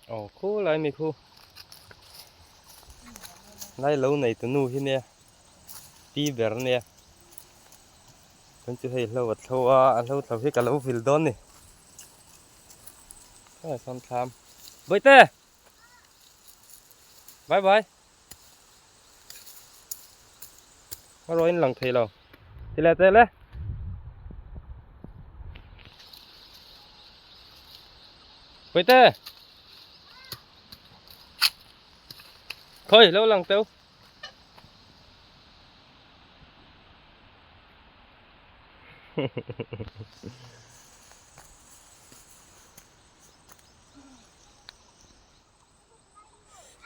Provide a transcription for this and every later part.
Aw khulai mi khu lai lo nei tu nu hi nia pi ber nia chuan chu hei hlo a thlo a a hlo thlo hi ka lo vil dawn ni hei sawn thlam bawihte bye bye a rawh in lang thei lo ti leh teh le. Bawihte khawi lo lang teu.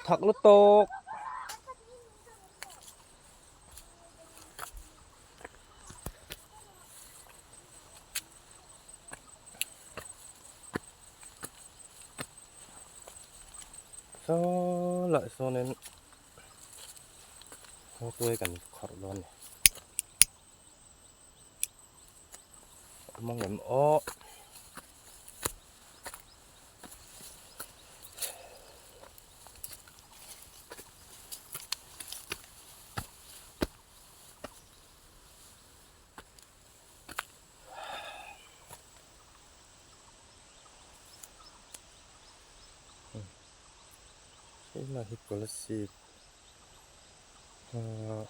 Thak lutuk. Saw lah sawnin tuai kan khawrh dawn a ni. Awm ang em aw. Hei hi Kolasib ahh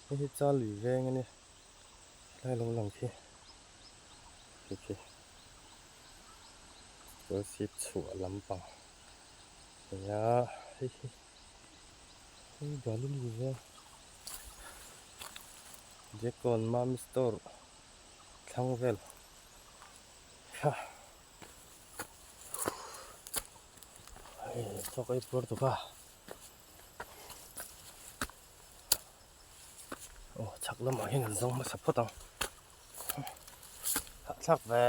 hei hi Charlie veng a nia helai lo lang khi khi khi Kolasib chhuah lampang nia hei hi hei Galilee veng Jacon Mami store thlang vel kha. Hei chawk ei puar tuk a aw chhak lamah hian an zawng hmasa phawt ang hahthlak ve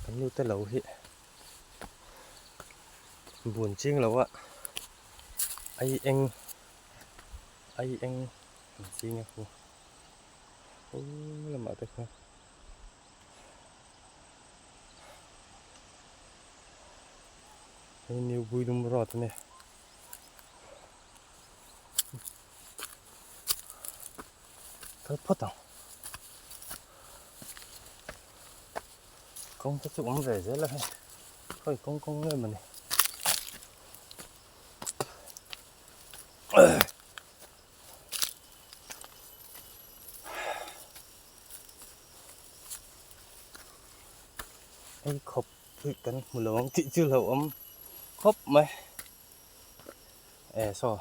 kan nu te lo hi bun ching lo a ai eng ai eng an ching a khu aw lamah te khuan hei new building road a nia kal phawt ang kawng te chu awm ve zel a hei khawi kawng kawng nge mawni. Hei khawp hi kan hmu lo ang tih chu hlauhawm khawp mai e saw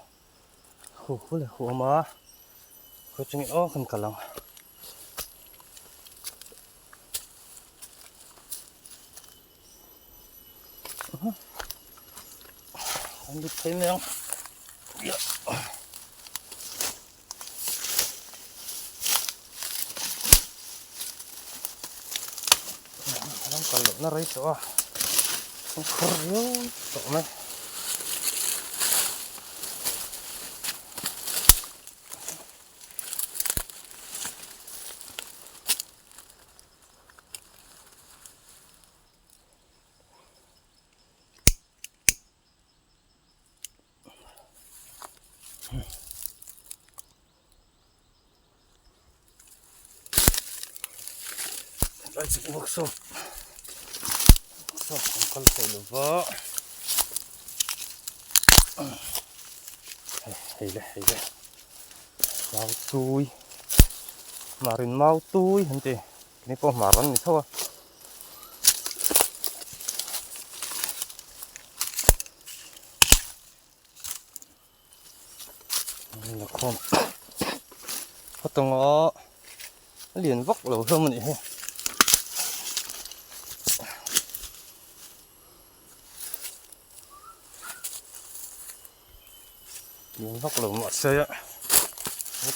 hu hu leh hu awm a khaw chungin aw kan kal ang. An lut thei mai ang. Ram kal lohna rei tawh a, an khur riau tawh mai. Lai chu workshop workshop an kal thei lo va hei le hei le mau tui marin mau tui an ti ni pawh hmar an ni tho a. La khawm khaw tawng a a lian vak lo hlawm a nih hi lian vak lo mahse a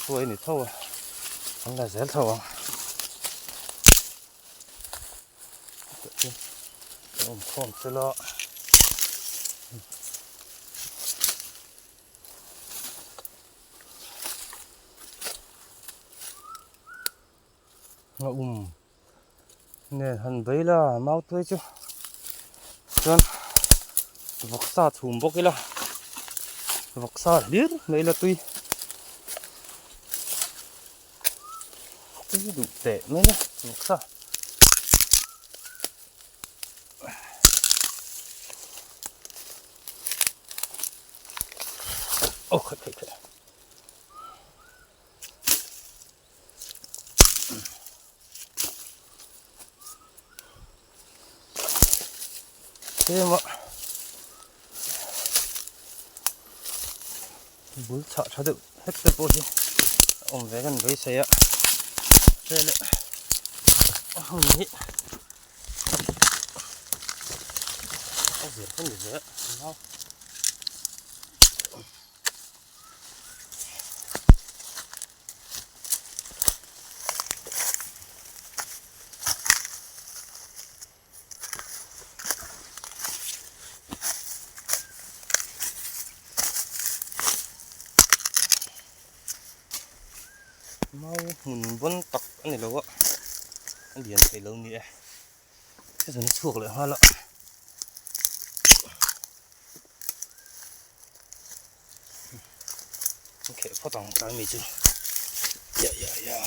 tuai a ni tho a an la zel tho ang. Awm khawm sela Nga um nen han bei la mau tuai chu chuan vawksa chhum bawk ila vawksa hlir mai ila tui tui duh teh mai a vawksa. Aw khaih khaih khaih. Tlema bul chhah tha deuh hlek te pawh hi a awm ve kan beisei a veleh a hun hi a zir ka ni ve a. Mau hmun vawn tak a ni lo a a lian thei lo ni e season a chhuak leh nghal a. An kheh phawt ang tlai mi chu ya ya ya.